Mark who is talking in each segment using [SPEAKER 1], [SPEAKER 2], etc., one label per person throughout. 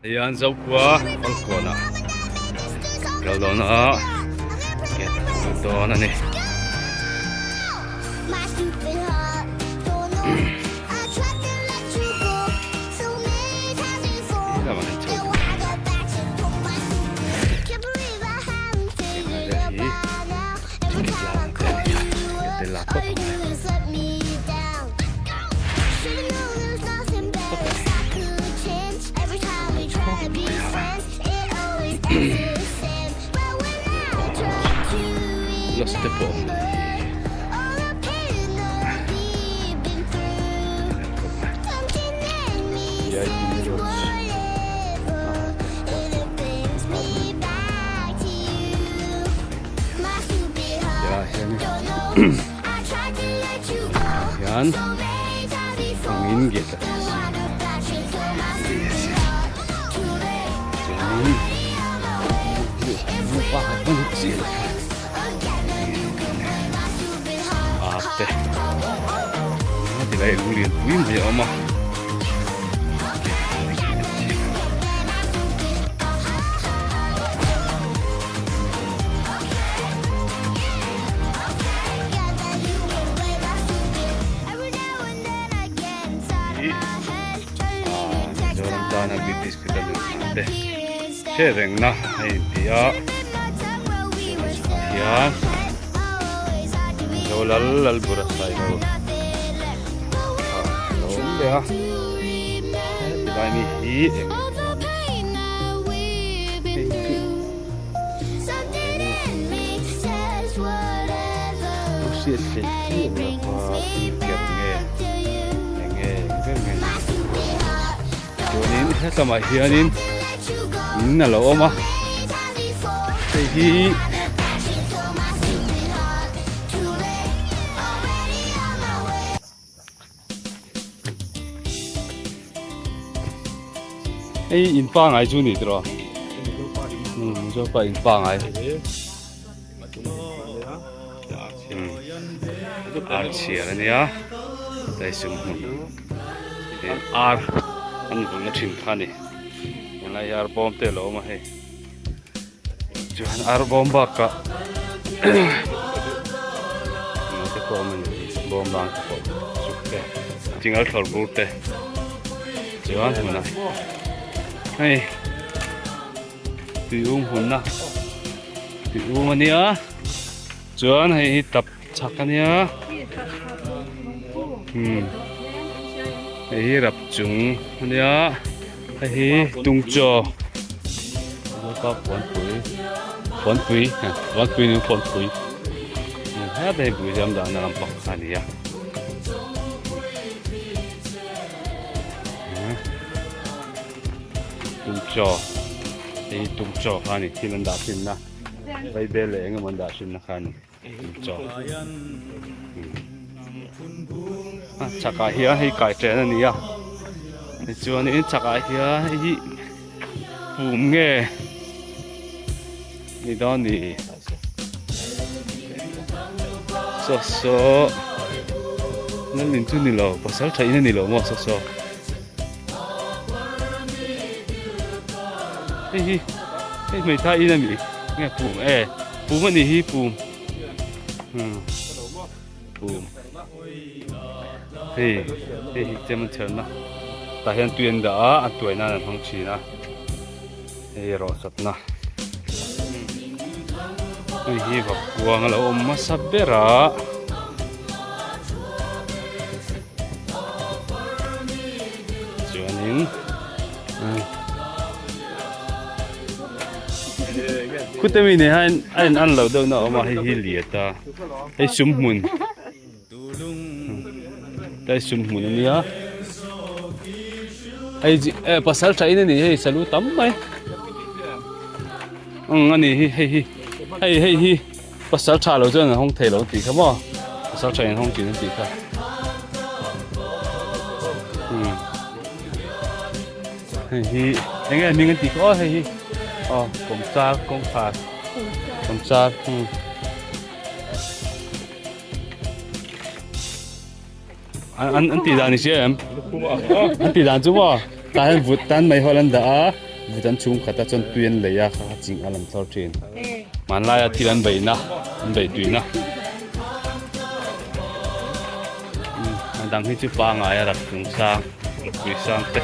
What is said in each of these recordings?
[SPEAKER 1] Hian Zokhua Falkawnah kal dawn a gate a lut dawn a ni. Lamah hian chho tur hi ticket lak te a ni a ticket te lak phawt ang Los te pawh hian angin gate a siam a chuanin ar te tilai lung lian pui mai a awm a. Mizoram tana British khawta nun hna te hre rengna a inti a hian Mizo lal lal bura sailo a lo awm leh a tilai mi hi eng hriat theih chiah lo a thil ker nge eng nge eng ber nge ni chuanin helamah hianin in a lo awm a hei hi Hei in pangai chu ni tiraw Mizopa in pangai ar chhiar ania daisum hmun ar an vulna thin kha ani helai hi ar bawm te alo awm a hei Chuan ar bawm bakah te pawh a awm a ni bawm bang te pawh chuk te chingal thlawr bur te chuan hmunah hei tui um hunna tui um a nia chuan hei hi tap chhak a nia umm hei hi rap chung a nia. Hei hi tungchaw Zopa puanpui puanpui puanpui niin puanpui heta hei bui zam dahna lampang kha a ni a tungchaw hei hi tungchaw kha a ni thil an dah thinna vaibel leh eng emaw an dah thinna kha a ni tungchaw a chhakah hian hei kai ṭen a ni a tichuanin chhakah hian hei hi pum nge ni dawn ni saw saw lalin chu ni lo pasal tha in a ni lo maw saw saw hei hi hei hmeithai in a ni nge pum e pum a nih hi pum Pum hei hei hi chem an chherna tah hian tui an dah a an tuai nan an hmang thin a hei rawhsatna hei hi vakuang a lo awm hmasa ber a. Chuanin khute mi nen hian a in an loh deuh na a awm a hei hi liat a hei sum hmun hei sum hmun a nia hei eh pasal tha in a ni hei salu tam mai umm a ni hi hei hi hei hei hi pasal tha lo chuan an hawng thei lo an tih kha maw pasal tha in an hawng thin an tih kha umm hei hi eng nge hming an tih kha aw hei hi aw kawmchar kawngkhar kawmchar umm an an tih dan i hria em an tih dan chu maw tah hian vut tan meihawl an dah a. Vut an chhung khat a chuan tui an lei a kha kha ching al an thlawr thin. Hmanlaia thil an beihna an beih tuina. A dang hi chu pangai a rapchung sang rappui sang te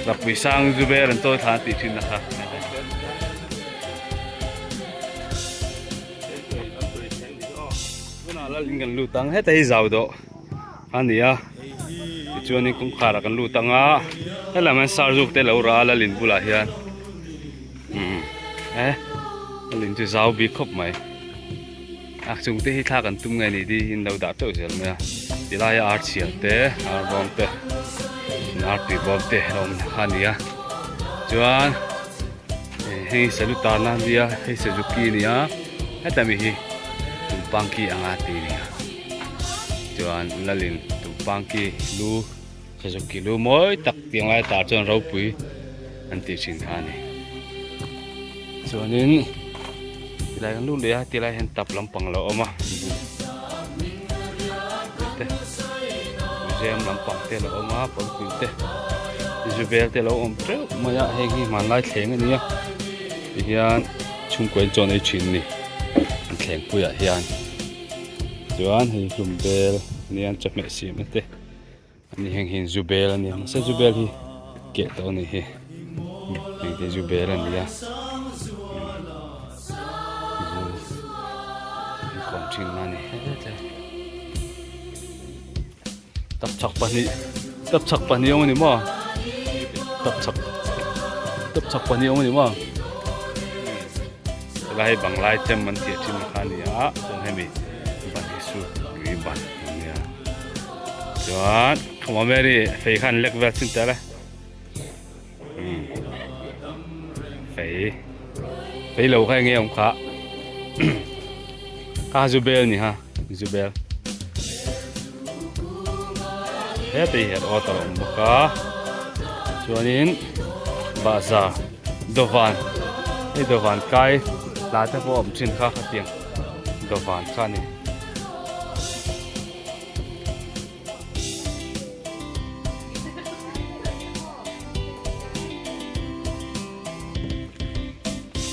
[SPEAKER 1] rappui sang zu vel an chawi thla an tih thin a kha. Tunah lalin kan lut ang heta hi zau dawh a ni a tichuanin kawngkhar ah kan lut ang a helam hian sarzuk te lo rah a lalin bulah hian umm e lalin chu zau bik khawp mai a chung te hi thla kan tum nge ni tih hi an lo dah teuh zel mai a tilai a ar chhiar te ar bawm te ar tui bawm te a awm kha a ni a chuan hei salutan a nia hei suzuki a ni a heta mi hi tumpangki anga tih a ni a chuan lalin tumpangki lu suzuki lu mawi tak tih ang lai tah chuan ropui an tih thin kha a ni chuanin tilai kan lut leh a tilai hian tap lampang a lo awm a te museum lampang te a lo awm a pawlpui te zubel te a lo awm teuh mai a heng hi hmanlai thleng a ni a tihian chhungkaw in chawn ei thin a ni an thleng puiah hian chuan hei hlum bel ania chawhmeh siam te. Ani heng hi zu bel a ni ang mahse zu bel hi keh tawh a nih hi heng te zu bel a ni a zu an kawm thin a ni hetlai tapchhak pahnih tapchhak pahnih awm a ni maw tapchhak tapchhak pahnih awm a ni maw helai hi banglai chem an tih thin kha a ni a chuan hemi ban hi chu tui ban a nia. Chuan khawma Mary fei khan lek vel chin tel e umm fei fei lo kha enge awm kha kha zubel ni ha zubel heti hian water a awm bawk a chuanin bahzar dawvan hei dawvan kai la te pawh a awm thin kha khatiang dawvan kha a ni.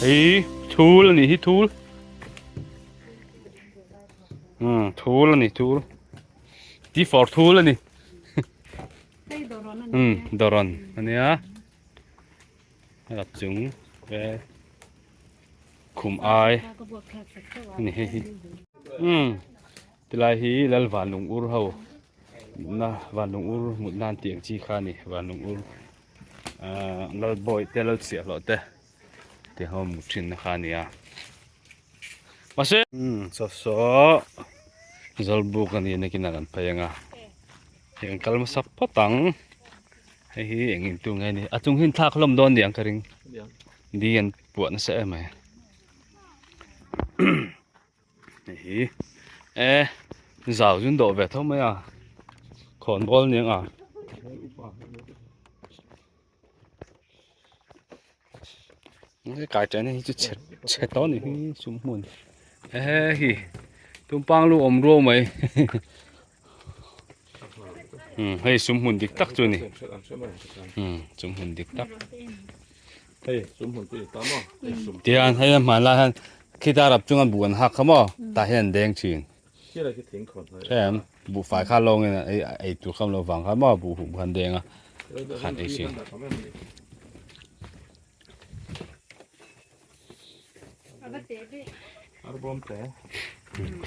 [SPEAKER 1] Hei thul a nih hi thul umm thul a ni thul T for thul a ni umm dawrawn a nia a chung vel. Khum ai a ni hei hi umm tilai hi lal vanlung ur ho mutna vanlung ur mut nan tih ang chi kha a ni vanlung ur ahh lal bawi te lal chhiahhlawh te te ho mut thin na kha a ni a mahse umm saw saw zawlbuk a ni a nakinah kan phei ang a hei kan kal hmasa phawt ang hei hi eng in tu nge ni a chung hi an thlak hlawm dawn ni ang ka ring. Di an puah nasa em mai hei hi e zau chu an dawh ve tho mai a khawn bawl ni ang a kai ṭan hi chu chhe chhe tawh a ni hi sum hmun he hi tumpang lu awm ruau mai. Umm hei sum hmun dik tak chu a ni umm sum hmun dik tak tihian hei a hmanlai hian khita rap chunga buh an hak kha maw tah hian an deng thin hrem buhfai kha lawngin ei ei tur kha awm loh vang kha maw buh huh kha an deng a khan ei thin.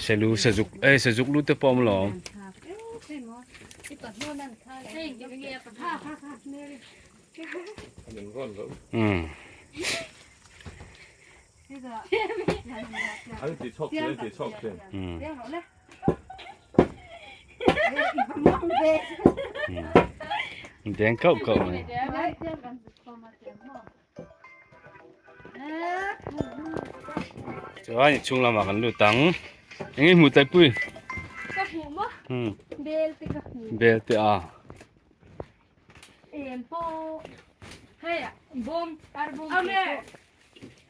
[SPEAKER 1] Selu sazuk eh sazuk lu te pawh a awm lo. Umm. Umm. Deng kauh kauh mai. Chuan inchhung lamah kan lut ang eng nge hmuh taipui
[SPEAKER 2] Ka hmuh maw?
[SPEAKER 1] Hmm.
[SPEAKER 2] Bel te ka hmu.
[SPEAKER 1] Bel te a.
[SPEAKER 2] Em pawh hei bawm ar bawm te pawh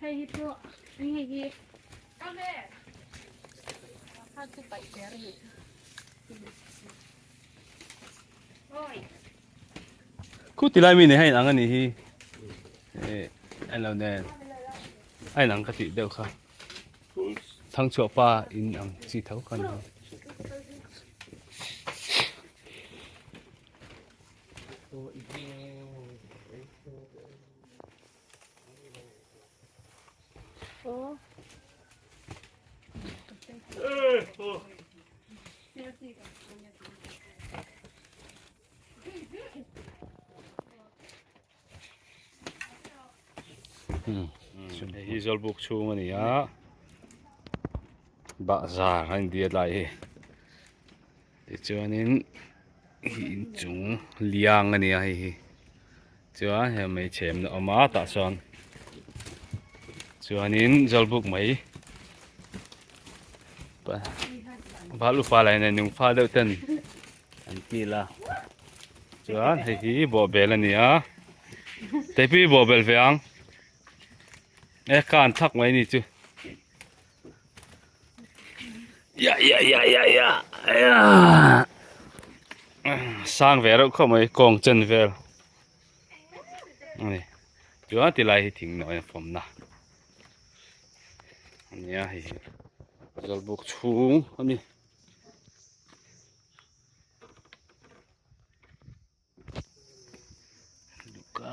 [SPEAKER 2] hei hi pawh eng nge hi kha chu paih ber a nih kha.
[SPEAKER 1] Khu tilai mi nei hian ang a nih hi. Elo nen a inang ka tih deuh kha Thangchhuah pa in ang chi tho kha ni. Hei hi zawlbuk chhung a ni a bahzar a india lai hi tichuanin hi inchung liang a ni a hei hi chuan hei hmeichhe awmna a awm a tah chuan chuanin zawlbuk mai val upa lah in nungfa deuh ten an kil a chuan hei hi bawhbel a ni a teipi bawhbel ve ang e kan thak mai ni chu ya ya ya ya ya ya sang ve reuh khawp mai kawng chen vel ani chuan tilai hi thing nawi a fawmna ania hei hi zawlbuk chhung ani. Luka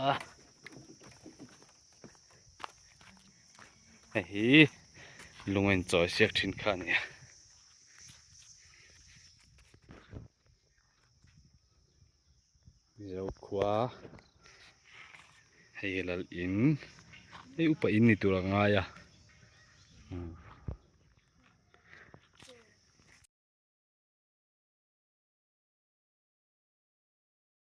[SPEAKER 1] hei hi lung a inchawi siak thin kha a ni a. Zokhua hei hi lal in hei upa in ni tur a ngai a.